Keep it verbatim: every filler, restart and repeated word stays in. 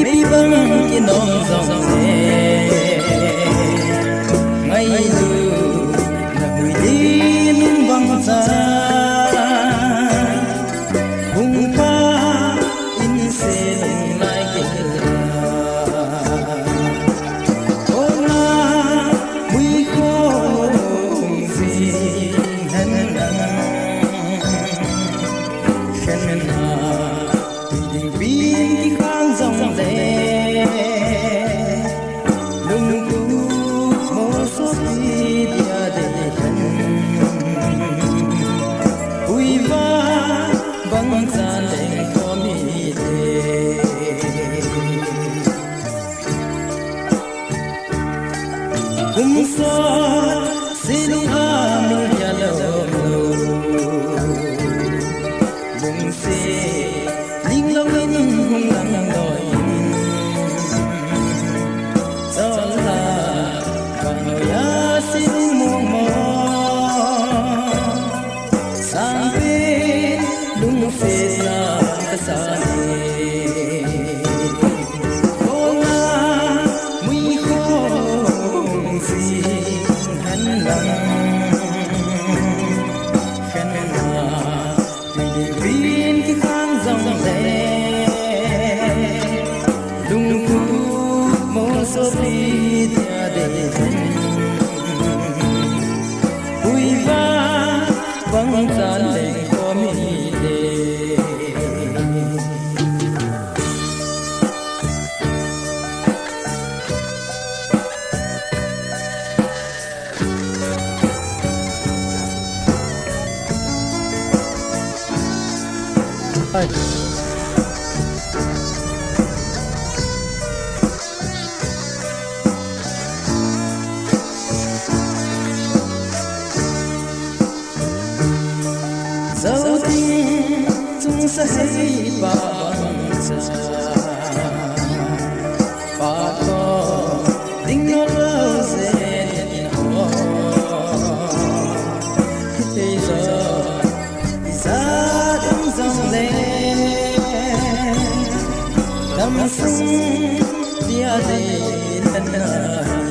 Mei bang kinom jong le, ngailu na hui di nung bang cha. Hung pa in se nung lai ke la. Ona mui ko hung si hen lang. Khen na Ding pin kikhang jong le, lungtup mo sopi dia de khan. Uiva bang chan leng ko mi de. Kum sot silung a mil ya lo lo. Lungset ning lo in hung lang lo in. Chol la bang lo ya silung mong mong. Sang pe lungset na ka sa ni. Kona mui khong si hen lang. Khen na, tui ding pin kikhang jong le. Lungtup mo sopi dia de hen. Uiva bang chan leng ko mi de. Zo ding chung sa hei pa bang cha. Pa ko ding no lo zen in ho. Hei zo i za ding zong le. Dam sung dia de tan na.